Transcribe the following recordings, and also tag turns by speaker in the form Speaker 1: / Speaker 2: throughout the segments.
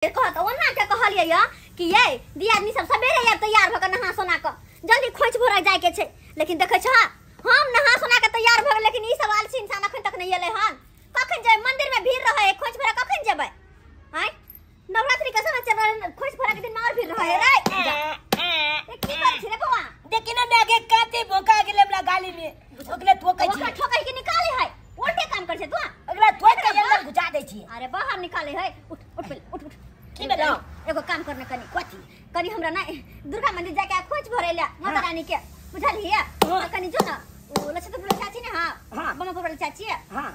Speaker 1: कहत ओना के कहलियै य कि ये दियादनी सब सबेरे आब तैयार भ के नहा सोना के जल्दी खोंच भरा जाय के छै। लेकिन देखै छ हम नहा सोना के तैयार भ गेल, लेकिन ई सब आलसी इंसान अखन तक नहीं एलै हन। कखन जेबै मंदिर में भीड़ रहै, खोंच भरा कखन जेबै? आय नवरात्रि के समय चल रहल, खोंच भरा के दिन में और भीड़ रहै रे। ए की करै छी रे बौआ?
Speaker 2: देखी ना मैं के काते भोका गेले हमरा गाली में, ओकरा ठोकै छी।
Speaker 1: ओकरा ठोकै के निकाले है, उल्टे काम कर छै तू।
Speaker 2: ओकरा ठोक के अंदर घुसा दै छी।
Speaker 1: अरे बाहर निकाले है। उठ उठ उठ उठ।
Speaker 2: की भेलौ?
Speaker 1: एगो काम करने कनी।
Speaker 2: कथी?
Speaker 1: कनी हमरा ना दुर्गा मंदिर जाके खोज भरे ले माता रानी के, बुझलिए? कनी जो ना ओ लछतपुर चाची ने, हां बमपुर वाली चाची,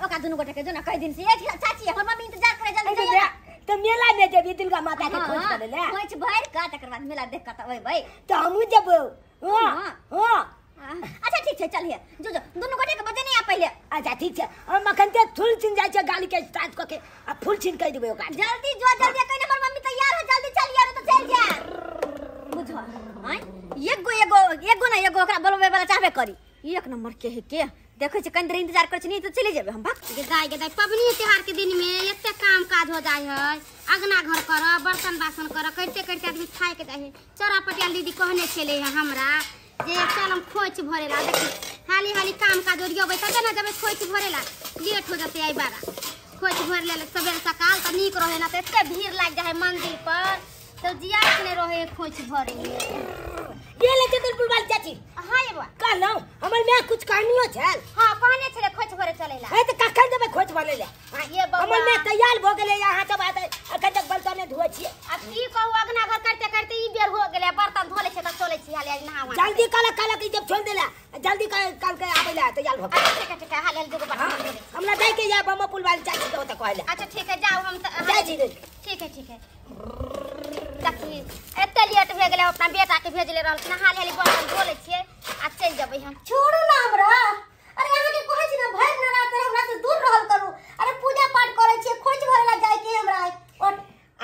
Speaker 1: ओका दुनु गोटे के जो ना कई दिन से एक चाची हमर मम्मी इंतजार करे, जल्दी जाइए।
Speaker 2: त मेला में जेबी दुर्गा माता के खोज करे ले।
Speaker 1: खोज भर का तकर बाद मेला देख के त ओइ
Speaker 2: त हमहु जेबौ। हां हां
Speaker 1: अच्छा ठीक छै, चलिए जो जो दुनु गोटे के बजे नहीं आ पहिले।
Speaker 2: अच्छा ठीक छै, हम अखन ते फूल छिन जाइ छै गाली के स्टार्ट क के आ फूल छिन कहि देबै ओकरा।
Speaker 1: जल्दी जो जल्दी कहि हमर मम्मी तैयार हो, जल्दी चलिए तो चल जा। बुझो हां एगो एगो एगो ना एगो ओकरा बोलबे वाला चाहबे करी। एक नंबर के है के देखै छै कनि देर इंतजार करै छै, नहीं तो चलि जेबै हम। भाग
Speaker 3: गे दाइ, गे दाइ, पबनी त्योहार के दिन में एते काम काज हो जाय है, अंगना घर कर, बर्तन बासन कर, करते करते आदमी थाक जाय है। चोरा पटियाल दीदी कहने छले है हमरा जे चल हम खोच भरेला। देखी हाली हाली काम काज ओरियबै तबे ना जेबै खोच भरेला, लेट हो जतै। आई बारा खोच भर ले सबेरे सकाल त नीक रहे ना, त एते भीड़ लाग जाय है मंदिर पर तो जिया के नहीं रहे खोच भरे।
Speaker 2: ये ले चतुरपुर वाली चाची।
Speaker 3: हां ये बा
Speaker 2: कहलौ हमर my कुछ कहनियो छल।
Speaker 3: हां कहने छले खोच भरे चलेला।
Speaker 2: हे त कखन जेबै खोच भरे ले?
Speaker 3: ये बौआ
Speaker 2: हमर my तैयार भ गेलै, अहाँ सब आते अखन तक बर्तन नै धोइ छियै।
Speaker 3: अब की कहू अंगना घर करते करते ई बेर हो गेलै, बर्तन धो ले छै त चलै छी हाले नहावा।
Speaker 2: जल्दी काला काला के जब छोड़ देला, जल्दी काल के आबै ला तैयार भ।
Speaker 3: अच्छा ठीक है ठीक है, हाले हाले दुगो बर्तन धो ले।
Speaker 2: हमरा जाय के या बमपुर वाली चाची के ओत कहले।
Speaker 3: अच्छा ठीक है जाओ, हम त
Speaker 2: जाइ छी।
Speaker 3: ठीक है ठीक है। देखी एते लेट भे गेलै, अपना बेटा के भेजले रहलखिन, हाल हाली बर्तन धो लै छियै आ चलि जेबै हम।
Speaker 1: छोड़ू ना हमरा। अरे अहाँ के कहै छी ना भरि नवरात्र हमरा से दूर रहल करू। अरे पूजा पाठ करै छियै, खोज भरेला जाय के हमरा।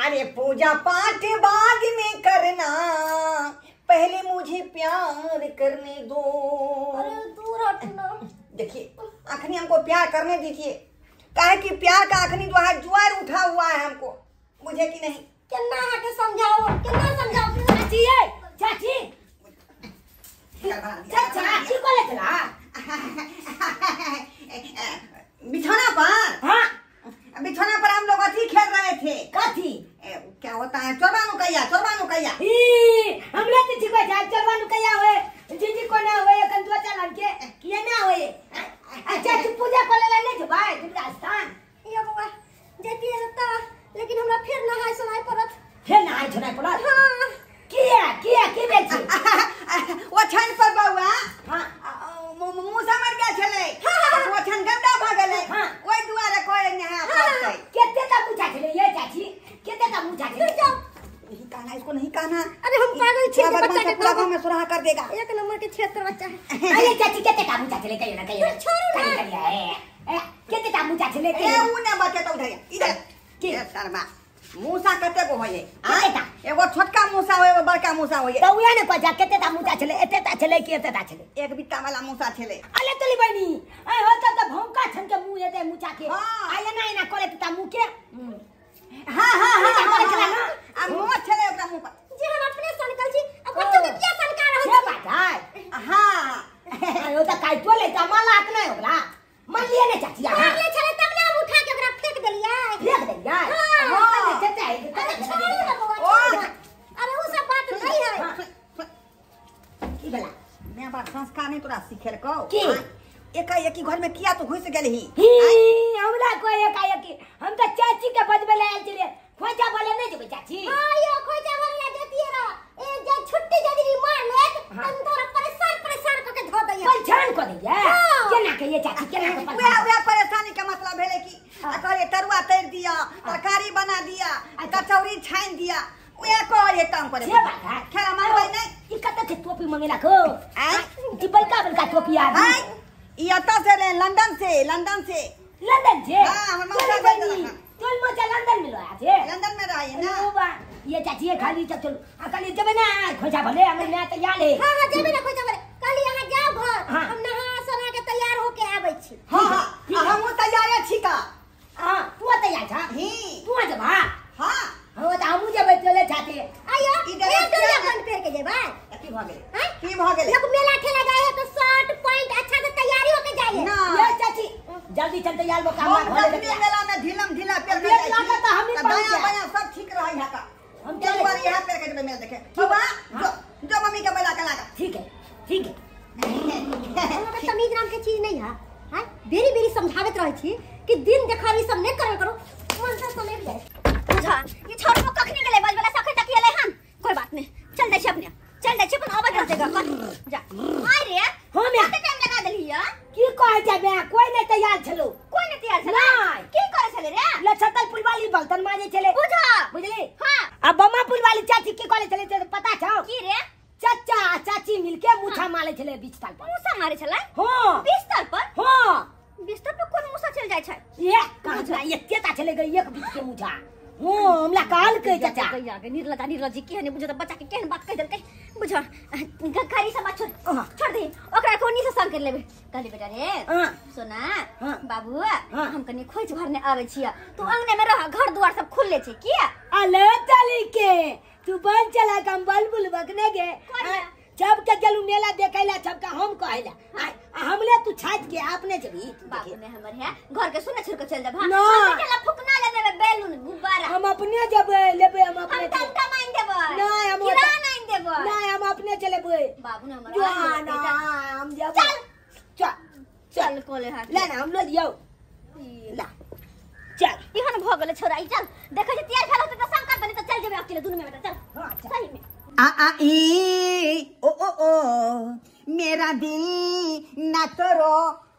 Speaker 4: अरे पूजा पाठ बाद में करना, पहले मुझे प्यार करने दो।
Speaker 1: अरे दूर हट ना।
Speaker 4: देखिए अखनी हमको प्यार करने दीजिए, काहे कि प्यार का अखनी जो है ज्वार उठा हुआ है हमको, बुझे कि नहीं?
Speaker 1: केना अहाँ के समझाओ, केना समझाओ?
Speaker 2: चाची ये चाची चाची कोले चला
Speaker 4: बिछौना पर।
Speaker 2: हाँ
Speaker 4: बिछौना पर हम लोग अथी खेल रहे थे।
Speaker 2: कथी?
Speaker 4: क्या होता है चोरबा नुकैया, चोरबा नुकैया।
Speaker 2: ई हमरे त ठीक है, चोरबा नुकैया होए जीजी कोना होए कंदुआ चलन के किए ना होए। अच्छा तू पूजा करे ला नहीं जबाय दुर्गा स्थान?
Speaker 1: यो बौआ जतिए त, लेकिन हमरा फेर नहाय सोनाय पड़त।
Speaker 2: फेर नहाय सोनाय पड़त?
Speaker 1: हां।
Speaker 2: किया किया की भेल छै?
Speaker 4: ओ छन पर बौआ।
Speaker 2: हां
Speaker 4: मूसा मर गेल छलै, ओ छन गंदा भ गेलै, ओइ दुआरे कोई नहा पड़तै।
Speaker 2: केते ता पूछा छलै ये चाची, केते ता पूछा छलै?
Speaker 1: जाओ
Speaker 4: नहीं कहना इसको, नहीं कहना।
Speaker 1: अरे हम पागल छी,
Speaker 4: बच्चा के पूरा गांव में सुराह कर देगा।
Speaker 1: एक नंबर के 76 बच्चा है।
Speaker 2: अरे चाची केते ता पूछा छलै कहियो ना कहियो।
Speaker 1: छोड़ू ना।
Speaker 2: ए केते ता पूछा छलै?
Speaker 4: ए उ ना बचे त उधर इधर
Speaker 2: के
Speaker 4: शर्मा मूसा कते गो होय? एगो छोटका मूसा होय, एगो बड़का मूसा होय।
Speaker 2: त उहे ने कहै केते ता मूसा छलै, एते ता छलै कि एते ता छलै?
Speaker 4: एक बित्ता वाला मूसा छलै।
Speaker 2: अले तोली बहिनी ए हो त भौंका छन के मुंह एते मूसा के। आ एना एना करे त मुंह के।
Speaker 4: हां हां हां
Speaker 2: करे छला ना,
Speaker 4: आ मुंह छलै ओकरा मुंह पर।
Speaker 1: जे हम अपने सनकल छी आ बच्चो के किया सनका रहल
Speaker 2: छी? बात है।
Speaker 4: हां
Speaker 2: आयो त काइटो ले त मालाक नै ओकरा मारलिए ने चाची? हां
Speaker 1: मारले छलै तब ने हम उठा के ओकरा फेंक देलियै।
Speaker 2: फेंक देलियै?
Speaker 1: हां।
Speaker 2: अरे
Speaker 1: छोड़ू ना बौआ, अरे उ सब बात नहीं है।
Speaker 2: की भेला?
Speaker 4: मैं बात संस्कार नहीं तोरा सिखेलकौ
Speaker 2: की?
Speaker 4: एकाएकी घर में किया तू घुस गेलही?
Speaker 2: ही हमरा कोई एकाएकी, हम त चाची के बजबे ले आयल छलियै। खोजा बोले नहीं जेबै चाची?
Speaker 1: हां यो खोजा बोले ला जतिए र, ए जे छुट्टी जदी मार लेत तब तोरा परेशान परेशान क के धो दैया,
Speaker 2: परेशान क दैया। केना कहिए चाची, केना के
Speaker 4: परेशान? उहे परेशानी के मतलब भेलै कि कहले तरुआ तैर दिया, तरकारी बना दिया, कचौड़ी छानि दिया, उहे कहले तंग करे।
Speaker 2: से बात है।
Speaker 4: खेला मारबै नहीं।
Speaker 2: ई कत के टोपी मंगेला को?
Speaker 4: आय
Speaker 2: ई बड़का बड़का टोपी आ
Speaker 4: ई अतः से ले, लंदन से, लंदन से।
Speaker 2: लंदन से?
Speaker 4: हां हमर मौसा
Speaker 2: बनी तोल मौसा लंदन में लो आछे।
Speaker 4: लंदन में रही ना।
Speaker 2: ओ बा ये चाची ये खाली चल चल आ खाली जेबे ना खोजा भले हमर my तैयार है।
Speaker 1: हां हां जेबे ना खोजा भले, काली यहां जाओ घर, हम नहा सोना के तैयार होके आबै छी।
Speaker 4: हां हां हमहु तैयार छी का।
Speaker 2: हां तू तैयार छा?
Speaker 4: ही
Speaker 2: तू जबा?
Speaker 4: हां।
Speaker 2: हां त हमहु जेबै चले छाते।
Speaker 1: आयो
Speaker 4: ई ड्रेस
Speaker 1: एक जोड़िया
Speaker 4: किया?
Speaker 1: गन पेर के जेबै।
Speaker 4: की भ गेलै?
Speaker 1: हैं?
Speaker 4: की भ गेलै?
Speaker 1: लोग मेला ठेला जाए है तो शर्ट पैंट अच्छा से तैयारी होके जाए है।
Speaker 4: ना।
Speaker 2: ये चाची जल्दी चलते यार वो काम
Speaker 4: हम जखनी मेला में ढीलम ढीला पेर के
Speaker 2: लेट
Speaker 4: जाइ छी,
Speaker 2: लागत तऽ हमही
Speaker 4: तऽ
Speaker 2: पहुँच
Speaker 4: दायां
Speaker 2: जायब।
Speaker 4: बायां सब ठीक रहै है का।
Speaker 2: हम
Speaker 4: चल
Speaker 2: चले।
Speaker 4: बार यहाँ पेर के जेबै मेला देखे। बाबा जो जो मम्मी के मेला के लागा।
Speaker 2: ठीक है ठीक है।
Speaker 1: हमरा के तमीज नाम के चीज नहीं है। हैं? बेरी बेरी समझावत रहै छी कि दिन देखार ई सब नहीं करल करो, मन से समेट जाए। बुझा ये छोड़ को कखनी गेलै बज वाला सखै तक एलै हन। कोई बात नहीं, चल जाइ छी अपने, चल जाइ छी अपन, आबत रहतै घर पर। जा आइ रे।
Speaker 2: हाँ म्या।
Speaker 1: कते टाइम लगा देलही या?
Speaker 2: की कहै छै बे, कोई नहीं तैयार छलो।
Speaker 1: कोई नहीं तैयार छलै?
Speaker 2: नहीं।
Speaker 1: की करै छलै रे?
Speaker 2: लछतल पुल वाली बर्तन माजे छले।
Speaker 1: बुझा।
Speaker 2: बुझली?
Speaker 1: हां।
Speaker 2: आ बम्मा पुल वाली चाची की कहले छले से पता छौ?
Speaker 1: की रे?
Speaker 2: चाचा आ चाची मिलके मुछा मारे छले बिस्तर पर।
Speaker 1: मूसा मारे छलै?
Speaker 2: हां।
Speaker 1: बिस्तर पर?
Speaker 2: हां।
Speaker 1: बिस्तर पर कोन मूसा चल जाइ छै?
Speaker 2: ये कहां छला एते ता छले गई एक बीच के मुछा। हां हमरा कहल के चाचा।
Speaker 1: गैया के निर्लजा निर्लजी केहन बुझ त बच्चा के केहन बात कहि देलकै। बुझ घरी सब बात छोड़
Speaker 2: हाँ।
Speaker 1: छोड़ दे, ओकरा कोनी से संग कर लेबे। कहली बेटा रे
Speaker 2: हाँ।
Speaker 1: सोना
Speaker 2: हाँ।
Speaker 1: बाबू
Speaker 2: हाँ।
Speaker 1: हम कनी खोज भरने आवे छियै, तू अंगने में रह, घर दुआर सब खुलले छै किया?
Speaker 2: अले चली के तू बन चला कम बल बुल बकने गे।
Speaker 1: कोन है?
Speaker 2: जब के गेलू मेला देखैला सबका हम कहैला आ हमले तू छात के अपने जबी तू
Speaker 1: बाबू
Speaker 2: देखे।
Speaker 1: ने हमर है घर के सुने छोड़ के चल जब। हां
Speaker 2: ना।
Speaker 1: हम केला फुकना लेने में बैलून गुब्बारा
Speaker 2: हम अपने जबे लेबे, हम
Speaker 1: हम
Speaker 2: अपने
Speaker 1: टमटम आइन देबै।
Speaker 2: नहीं, हम
Speaker 1: किराना आइन देबै।
Speaker 2: नहीं हम अपने चलेबे।
Speaker 1: बाबू ने हमर
Speaker 2: जो
Speaker 1: आइन
Speaker 2: ना
Speaker 1: बेटा।
Speaker 2: हम जब
Speaker 1: चल।
Speaker 2: चल
Speaker 1: चल कोले हाथ
Speaker 2: ले ना हम लो दियो ला चल।
Speaker 1: इहन भ गेलै छोरा ई। चल देखै छी तैयार भेल होतै त संग कर देनी त चल जेबै अकेले दुनू में बेटा। चल।
Speaker 2: हां चल।
Speaker 1: सही में।
Speaker 4: आ आ ई ओ ओ ओ मेरा दिल ना तोड़ो,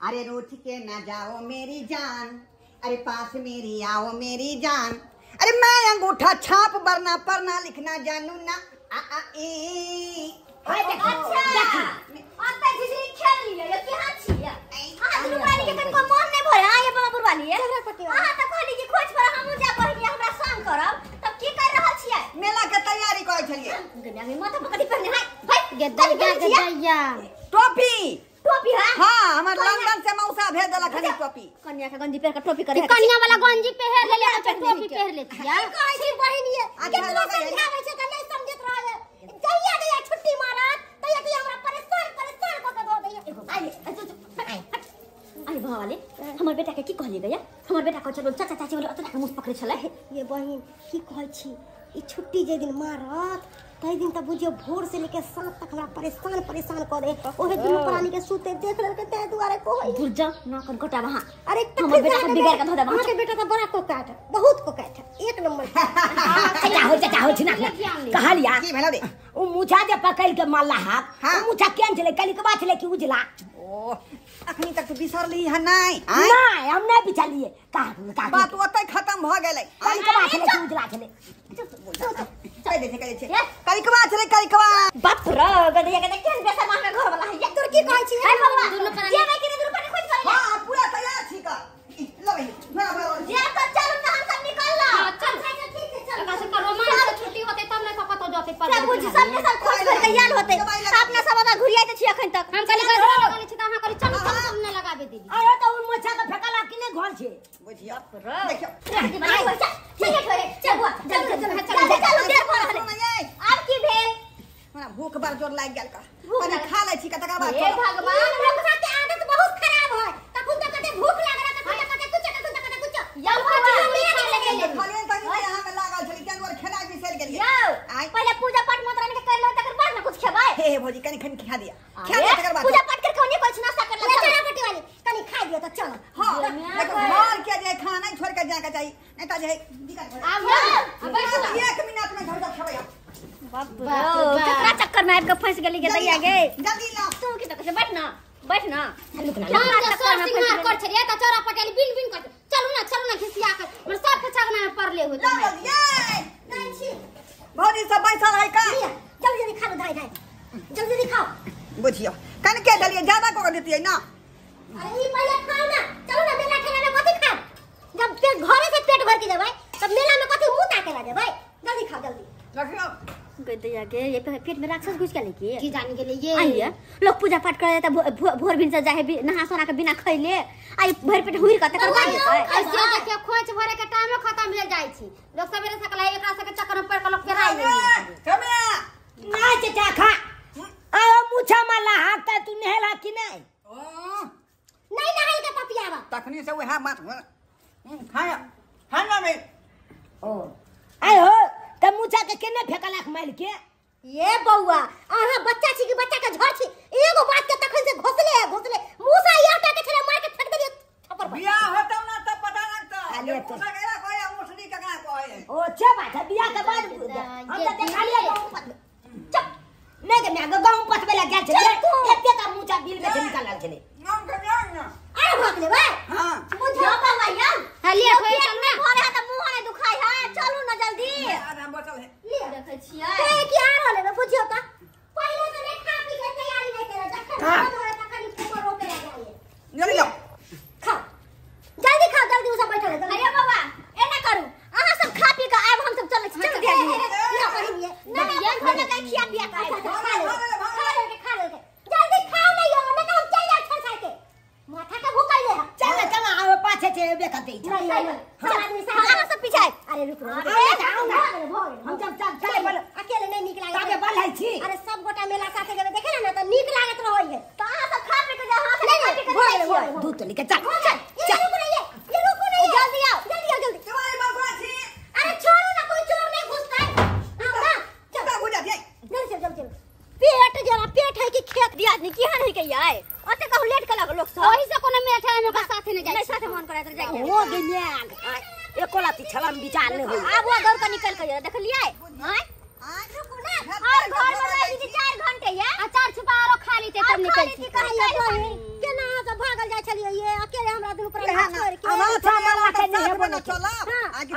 Speaker 4: अरे रूठ के ना जाओ मेरी जान, अरे पास मेरी आओ मेरी जान, अरे मैं अंगूठा छाप बरना पढ़ना लिखना जानू ना। आ आ ई।
Speaker 2: हाय देखी
Speaker 1: अच्छा
Speaker 2: देखी।
Speaker 1: अब त झिझरी खेल लियो यो केहाँ छियै? अहाँ दुनू प्राणी के कनको मन नै भरे। हां ये बाबा बुढ़वाली है। अहाँ त कहली कि खोज पर हमहूँ जा बहिनी हमरा संग करब, तब की कर रहल छियै?
Speaker 4: मेला के तैयारी करै छलियै।
Speaker 1: गन्या में माथा पकड़ी पहने हाय हाय
Speaker 3: गदैया गदैया
Speaker 4: टोपी
Speaker 1: टोपी है।
Speaker 4: हां हमर लंदन से मौसा भेज देलक हन टोपी।
Speaker 1: कन्या के गंजी पहन के टोपी करे।
Speaker 3: कन्या वाला गंजी पहन ले ले टोपी पहन लेती है।
Speaker 1: कहै छी बहिनी ये
Speaker 4: अच्छा
Speaker 1: केतनो
Speaker 4: लगै है।
Speaker 1: समझाबै छै त नै समझत रहल। जहिया जहिया छुट्टी मारत तहिया तहिया हमरा परेशान परेशान क के दऽ दैया। एगो आइ आइ भवाले हमर बेटा के की कहलियै गया? हमर बेटा कहै छल चाचा चाची बोले ओतना के मुँह पकड़ै छलै।
Speaker 5: ये बहिन की कहै छी, ई छुट्टी जे दिन मारत तै दिन त बुझियो भोर से लेके साँझ तक हमरा परेशान परेशान कऽ दे। ओहे दुनू प्राणी के सुते देख लेलकै तै दुआरे कहै।
Speaker 1: दुर्जा ना कन कटाब अहाँ।
Speaker 5: अरे
Speaker 1: हमर बेटा के बिगाड़ के धऽ देब अहाँ।
Speaker 5: अहाँके बेटा त बड़ा कोकाट है, बहुत कोकाट है, एक नंबर।
Speaker 2: चाचा हो चाचा हो छिना कहलिया
Speaker 4: की भेलो रे?
Speaker 2: उ मुछा जे पकड़ के मारला हाक
Speaker 4: हाँ।
Speaker 2: उ मुछा केहन छले कलिकवा छले कि उजला?
Speaker 4: ओ अखनी तक तू बिसरली हन नै? आँय?
Speaker 2: नहीं हम नहीं बिचलिए का का
Speaker 4: बात ओतै खत्म भ गेलै।
Speaker 2: कलिकवा छले कि उजला छले?
Speaker 4: कहि दै छै कहि दै छै करिकवा छलै करिकवा।
Speaker 1: बाप रे गदैया के केहन बेसर हमरा घर वाला है।
Speaker 5: तोर की कहै छी?
Speaker 1: हाय बाबा
Speaker 3: दुनू प्राणी
Speaker 1: जेबै कि नै दुनू प्राणी खोज करे?
Speaker 4: हां पूरा तैयार छी का। लो बहिन मेरा मेरा
Speaker 1: जे त चलू ना हम सब निकल ला।
Speaker 3: हां, चल।
Speaker 1: अच्छा ठीक छै चल।
Speaker 3: ओकरा सबके रोमांस से छुट्टी होते तब ना कतौ जते पर।
Speaker 1: सब बुझ सबके सब खोज भर के आयल होते। अपना सब आधा घुरियाइत छी अखन तक।
Speaker 3: हम कहली गजरा लगाने छी त अहाँ कहली चलू चलू हम न लगाबे दीदी।
Speaker 2: आयो त उ मुछा के फेकला कि नहीं घर छे?
Speaker 4: बुझियो देखियो।
Speaker 1: चल चल बुआ चल चल चल चल देर भ रहल है। आब की भेल?
Speaker 4: हमरा भूख बड़ जोर लागि गेल का।
Speaker 1: भूख
Speaker 4: कनी
Speaker 1: लागल।
Speaker 4: खा लै छी का तकर बाद
Speaker 1: हे
Speaker 4: चलब।
Speaker 1: भगवान हमरा के आदत बहुत खराब है। कखन त कते भूख लागल कखन त कते कुछ कखन त कते कुछ। यौ
Speaker 4: खलियन तनी यहाँ में लागल छली तें दुआरे खेनाइ बिसरि गेलियै।
Speaker 1: यौ
Speaker 4: आइ
Speaker 1: पहिले पूजा पाठ माता रानी के कर लो तकर बाद ना कुछ खेबै।
Speaker 4: हे हे भौजी कनी खनी खा दिया खा दिया तकर बाद
Speaker 1: पूजा पाठ कर कोनी कुछ नाश्ता कर ले।
Speaker 5: चना पट्टी वाली कनी खा दियो त चलो।
Speaker 4: हां देखो घर के जे खाना छोड़ के जाके चाही नहीं त जे दिक्कत हो
Speaker 3: आब अब बैठू ना।
Speaker 4: एक मिनट में घर जा खेबै हम।
Speaker 1: बाप रे केकरा चक्कर में आबि के फंस गेली गे दैया गे।
Speaker 4: जल्दी लाओ।
Speaker 1: तू की त कहै बैठ ना बैठ ना।
Speaker 3: हम जे सोर सिंगार कर छलियै त चोरा पटेल बिन बिन कर चलू ना चलू ना घिसिया के हमर सब फचगना में पड़ले होत।
Speaker 4: लाओ जल्दी ये
Speaker 5: नहीं छी
Speaker 4: भौजी सब बैसल है का?
Speaker 5: लिया जल्दी जल्दी खा लो धाई धाई जल्दी जल्दी खाओ।
Speaker 4: बुझियो कन के देलियै ज्यादा कऽ देतियै ना।
Speaker 5: अरे ई पहिले खाओ ना चलो ना मेला ठेला में कथी खाओ? जब पेट घरे से पेट भर के जेबै तब मेला में कथी मुंह ताके ला जेबै? जल्दी खाओ जल्दी।
Speaker 4: रखियो
Speaker 1: गदैया के ये पेट में राक्षस घुस गेलै की
Speaker 3: की जानी गेलै ये
Speaker 1: आइए लोग पूजा पाठ करे त भोर भिन से जाहे नहा सोना के बिना खैले आई भर पेट हुइर के तकर बाद जेतै।
Speaker 3: ऐसे देखियो खोंच भरे के टाइम खत्म भेल जाय छी लोग सबेरे सकला एकरा सबके चक्कर में पड़ के लोग पेराई गेलै
Speaker 2: ना चाचा खा आओ मुछा मारला हाथ त तू नहेला कि नहीं
Speaker 4: ओ
Speaker 5: नहीं नहाल के पपियावा
Speaker 4: तखनी से वह बात खाया खाना में
Speaker 2: ओ आय हो त मुछा के केने फेकलाक माइल के
Speaker 5: ये बौआ अहाँ बच्चा छी कि बच्चा के झड़ छी एगो बात के तखन से घोसले है घोसले मुसा या टा के छले मार के फेंक देलिए छप्पर पर
Speaker 4: बियाह होतौ ना तब पता लगता
Speaker 2: खाली तो।
Speaker 4: मुसा गया कोई मुसली ककरा कोई
Speaker 2: ओ अच्छा बात है बियाह के बाद हम त देखा लिया गाँव पत चुप नहीं के मैं गाँव पतबे लग गेल छले एते का मुछा बिल में से निकालल छले
Speaker 4: नाम के जान ना
Speaker 5: अरे भाग ले बे
Speaker 4: हां
Speaker 1: बुझो बौआ यौ
Speaker 3: हलिया खोइ
Speaker 1: पेट
Speaker 3: चल
Speaker 1: में
Speaker 3: ना
Speaker 1: भरे है त मुंह नहीं दुखाई है चलू ना जल्दी
Speaker 4: आधा बचल है
Speaker 1: देखै छियै
Speaker 5: ते की आ रहल है बुझियो त पहिले से नहीं खा पी के तैयारी नहीं करे जखन
Speaker 2: हाँ।
Speaker 5: मन होए तखन ऊपर रोके रह जाइए
Speaker 4: जल्दी जाओ
Speaker 5: खाओ जल्दी खाओ जल्दी उ सब बैठल है जल्दी।
Speaker 1: अरे बाबा एना करू अहाँ सब खा पी के आएब हम सब चलै छी चलू
Speaker 5: हे, हे,
Speaker 1: दिया
Speaker 5: हे, ना बहिन ये
Speaker 1: ना ना अपन घर में कहीं खिया पिया के आएब।
Speaker 5: खा ले खा ले खा ले जल्दी खाओ नहीं हो ना तो हम चल जाए छड़ छाड़ के माथा के भूकल ले
Speaker 2: चल ना चल आओ पाछे छे एबे करते
Speaker 5: नहीं नहीं सब आदमी साहब
Speaker 1: अहाँ सब पीछे आएब।
Speaker 5: अरे रुक रुक
Speaker 2: अरे आओ ना हम जब चल चल बल
Speaker 5: अकेले नहीं निक लागत
Speaker 2: ताबे बल है छी
Speaker 5: अरे सब गोटा मेला साथे जेबे देखे ना त निक लागत रहै है
Speaker 1: त अहाँ सब खा पी के जाओ अहाँ सब खा पी के
Speaker 5: भऽ
Speaker 1: जाइ
Speaker 5: गेलै,
Speaker 1: छियै।
Speaker 5: भऽ गेलै।
Speaker 2: दूध तो लेके चल
Speaker 5: चल ये रुक नहीं है ये रुको नहीं है
Speaker 1: जल्दी आओ
Speaker 5: जल्दी आओ जल्दी
Speaker 4: तुम्हारी बकवास छी
Speaker 5: अरे छोड़ो ना कोई चोर नहीं घुसता है आओ ना चल
Speaker 4: चल बुझा दे
Speaker 5: जल्दी चल जल्दी चल पेट जरा पेट है कि खेत
Speaker 1: दिया आदमी केहन है के आए ओते कहू लेट के लागल लोग सब
Speaker 3: ओही से कोनो मेला ठेला में ओकरा साथे नहीं जाय
Speaker 1: नहीं साथे मन करैत रह जाय
Speaker 2: हो गेल एको लाती छलम विचार नहीं होई
Speaker 1: आब वो दौड़ के निकल के देखलियै आँय
Speaker 5: रुको ना
Speaker 1: और घर में रही थी 4 घंटे ये
Speaker 3: अचार छुपा आरो खा लीते
Speaker 1: और
Speaker 3: तब
Speaker 1: खा
Speaker 3: निकल
Speaker 1: लीती
Speaker 3: छी
Speaker 1: कहीं
Speaker 5: बहिन केना अहाँ सब भागल जाइ छलियै ये अकेले हमरा दुनू पर छोड़ के
Speaker 2: आ मुछा मारला के नहेबो नहीं
Speaker 4: चला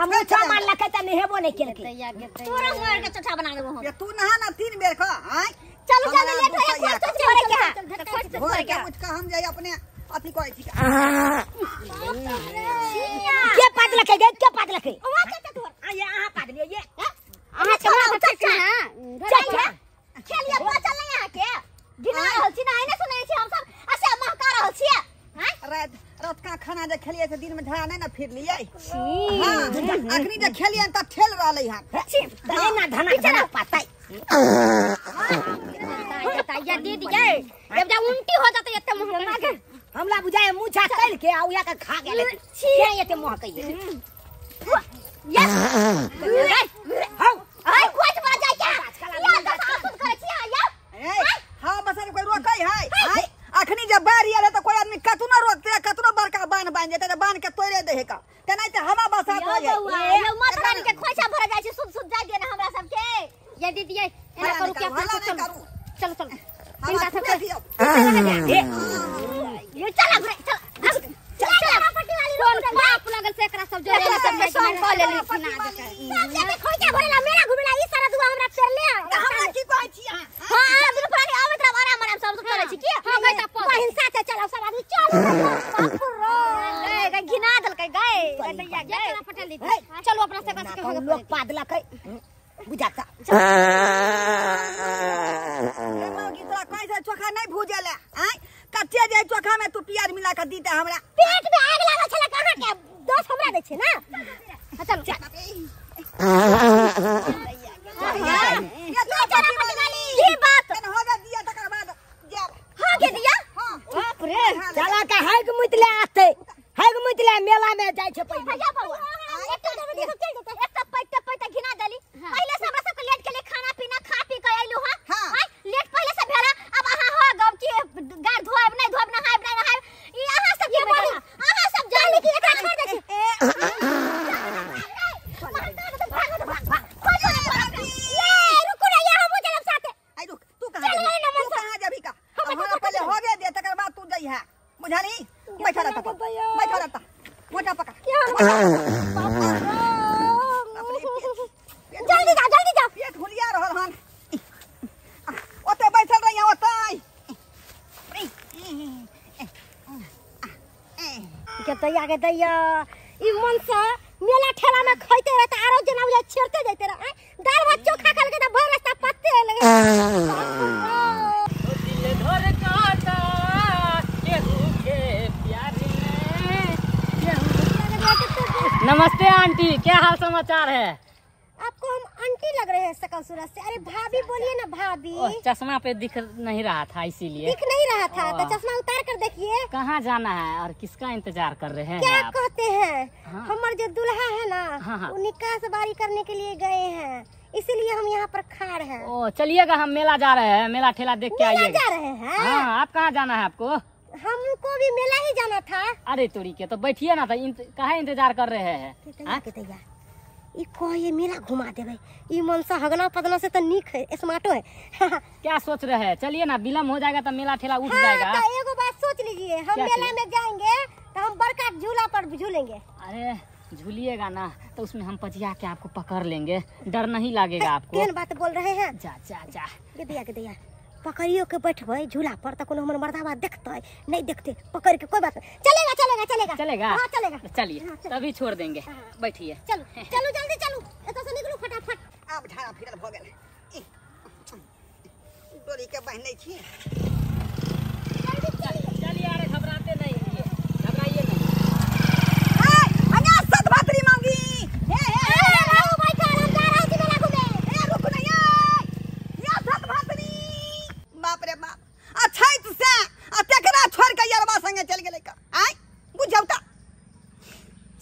Speaker 2: आ मुछा मारला के त नहेबो नहीं केलकै
Speaker 1: तोरा मार के चोटा बना देबो हम
Speaker 4: ये तू नहा ना 3 बेर खा आय
Speaker 1: चलू जल्दी लेट हो खोज तो छोड़े के है खोज तो
Speaker 4: भोर
Speaker 1: छोड़े
Speaker 4: के
Speaker 1: के
Speaker 4: उठ के हम जाई अपने अथी कहै छी
Speaker 2: के पाद लखे गे के पाद लखे
Speaker 5: ओ चाचा तोहर
Speaker 2: आ ये अहाँ पाद लियो ये
Speaker 3: अहाँ के माथा ठीक ना
Speaker 2: चाचा
Speaker 1: खेलिए बचल नहीं अहाँ के गिना रहल छी ना एने सुनै छी हम सब अच्छा महका रहल छी हैं
Speaker 4: रात रात का खाना जे खेलिए से दिन में झड़ा नहीं ना फिर लिए हां अखनी जे खेलिए त ठेल रहलै हां
Speaker 2: तने ना धना धना पाताई
Speaker 3: या दीदी ये जब जा उल्टी हो जाते एते मुंह में
Speaker 2: हमरा बुझाए मुछा कल के आ उया के खा गेल के एते मुंह कहिए
Speaker 1: यस
Speaker 2: हौ
Speaker 1: आय खोज बा जाय के या दस आसुद करै छी या
Speaker 4: ए हां बस कोई रोकै है हाय अखनी जे बाढ़ आयल त कोई आदमी कतु न रोकते कतु न बड़का बांध बांध जेते त बांध के तोड़े दे का तेनाई त हवा बसात हो
Speaker 1: यौ बौआ
Speaker 4: जाए
Speaker 1: यौ माता रानी के खोइछा भरा जाइ छै सुध सुध जाय दिए ना हमरा सब के
Speaker 3: ये दीदी ये एना करू के अपना
Speaker 4: हल्ला
Speaker 3: सब
Speaker 4: नहीं करू।
Speaker 3: चलो चलो चलो
Speaker 4: हवा
Speaker 3: इनका
Speaker 4: छुटे
Speaker 3: सब
Speaker 4: दियौ
Speaker 1: ये चला घरे चल चल चल
Speaker 3: कोन पाप लगल से एकरा सब जोड़े
Speaker 1: एकरा सबके संग कऽ लेली
Speaker 3: सुना देतै
Speaker 5: सब जगह खोइचा भरेला मेला घुमेला ई सारा दुआ हमरा पेर ले
Speaker 4: त हमरा की कहै छी अहाँ
Speaker 1: हां अहाँ दुनू प्राणी आबैत रहब आराम आराम सब चलै छी की
Speaker 3: हां गई त पद
Speaker 5: बहिन साथे चलब सब आदमी चल बाप रे
Speaker 1: ए गई घिना देलकै गई गदैया
Speaker 3: ये
Speaker 1: गई
Speaker 3: चला पटेल दीदी चलो अपना से बस के हो
Speaker 2: लोग पाद लखे बुझाता
Speaker 4: ए मौगी तोरा कहै छै चोखा नहीं भूजेला आय कच्चे जे चोखा में तू प्याज मिला के दीते हमरा
Speaker 5: पेट में आग लागल छले कहाँ के दोष हमरा दै छै ना
Speaker 3: चलो
Speaker 4: ये तो
Speaker 1: की बात
Speaker 4: केन हो जा दिया तकर बाद जाब
Speaker 1: हां के दिया
Speaker 4: हां
Speaker 2: बाप रे चला का हाइक मुतले आते हाइक मुतले मेला में जाय छै पहिले
Speaker 1: भैया बौआ एक तो एक तो पैते पैते घिना देली पहिले से हमरा सबके लेट के लिए खाना पीना खा पी के आइलू हां
Speaker 4: हाँ।
Speaker 1: आय लेट पहिले से भेला अब अहाँ हो गब कि गार धोएब नहीं धोएब नहाएब नहीं नहाएब ई अहाँ सब के बोली अहाँ सब जानी कि एकरा छोड़ दै छी
Speaker 5: ये रुकू ना ये हमहू चलब साथे
Speaker 4: आई रुक तू कहां जेबी तू कहां जेबी का हमरा पहिले हो गया दे तकर बाद तू जइहा बुझाली बैठा रहता बैठा रहता मोटा पकड़
Speaker 5: जल्दी जाओ जल्दी जाओ
Speaker 4: पेट हुलिया रहल हन ओते बैठल रही ओते
Speaker 5: के दैया के दैया ई मन से मेला ठेला में खइते रहता आरो जना बुझाइ छेड़ते जाइते रह दाल भात चोखा खा के त भर रास्ता
Speaker 6: आंटी, क्या हाल समाचार है?
Speaker 5: आपको हम आंटी लग रहे हैं शकल सूरत से। अरे भाभी बोलिए ना भाभी।
Speaker 6: चश्मा पे दिख नहीं रहा था इसीलिए।
Speaker 5: दिख नहीं रहा था तो चश्मा उतार कर देखिए।
Speaker 6: कहाँ जाना है और किसका इंतजार कर रहे हैं?
Speaker 5: क्या
Speaker 6: आप?
Speaker 5: कहते हैं?
Speaker 6: हाँ।
Speaker 5: हमारे जो दूल्हा है ना,
Speaker 6: हाँ।
Speaker 5: वो निकाह बारी करने के लिए गए हैं, इसीलिए हम यहाँ पर खड़े हैं।
Speaker 6: ओ चलिएगा, हम मेला जा रहे हैं, मेला ठेला देख के आइएगा।
Speaker 5: जा रहे हैं?
Speaker 6: हाँ, आप कहाँ जाना है आपको?
Speaker 5: हमको भी मेला ही जाना था।
Speaker 6: अरे तोरी के तो बैठिए ना, काहे इंतजार कर रहे हैं?
Speaker 5: ई कहे मेला घुमा देबै, ई मनसा हगना पदना से तो निक है, स्मार्टो है।
Speaker 6: क्या सोच रहे हैं? चलिए ना, विलम्ब हो जाएगा तो मेला ठेला उठ जाएगा।
Speaker 5: तो एगो बात सोच लीजिए, हम मेला में जाएंगे तो हम बड़का झूला पर झूलेंगे।
Speaker 6: अरे झूलिएगा ना तो उसमें हम पजिया के आपको पकड़ लेंगे, डर नहीं लगेगा आपको।
Speaker 5: केहन बात बोल रहे हैं?
Speaker 6: जा जा जा
Speaker 5: के दिया के दिया, पकड़ियो के बैठबै झूला पर तो कोनो हमर मर्दावा देखते नहीं देखते, पकड़ के कोई बात नहीं। चलेगा चलेगा चलेगा
Speaker 6: चलेगा।
Speaker 5: हाँ चलेगा।
Speaker 6: चलिए,
Speaker 5: हाँ,
Speaker 6: तभी छोड़ देंगे।
Speaker 5: हाँ।
Speaker 6: बैठिए,
Speaker 5: चलो चलो जल्दी चलो, एतऽ से निकलू फटाफट।
Speaker 4: आब झाड़ा फिरल भ गेल, डोरी के बहने छी।
Speaker 6: चलिए, अरे घबराते नहीं, घबराइए नहीं।
Speaker 4: ए सत भातरी मांगी। हे हे
Speaker 5: अरे रहू बैठल, हम जा रहल छी मेला घूमे।
Speaker 4: ए रुक नहीं, या सत भातरी। बाप रे बाप, अछैत से आ तेकरा छोड़ के यरबा संगे चल गेलै का। आय बुझौ त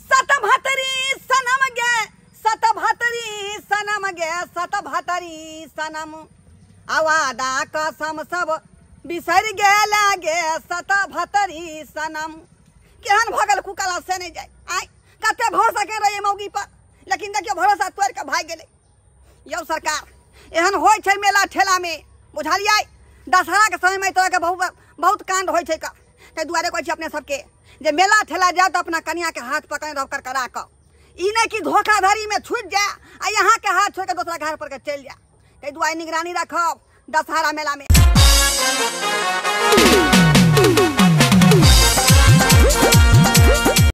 Speaker 4: सत भातरी सनम गे, सत भातरी सनम गे, सत भातरी सनम आवादा कसम सब बिसर गेल गे, सत भातरी सनम। केहन भऽ गेल कुकला से नहीं जाय। आय कते भरोसा के रहियै मौगी पर, लेकिन देखियौ भरोसा तोड़ि के भागि गेलै। यौ सरकार, एहन होइ छै मेला ठेला में, बुझलियै? दशहरा के समय में एहि तरह के बहुत बहुत कांड होइ छै। ताहि दुआरे कहै छी अपने सबके जे मेला ठेला जाओ तो अपना कनिया के हाथ पकड़ने रह करकरा कऽ, ई नहि कि धोखाधड़ी में छूटि जाए आ यहाँ के हाथ छोड़ि के दोसरा घर पर के चलि जाए। ताहि दुआरे निगरानी राखब दशहरा मेला में।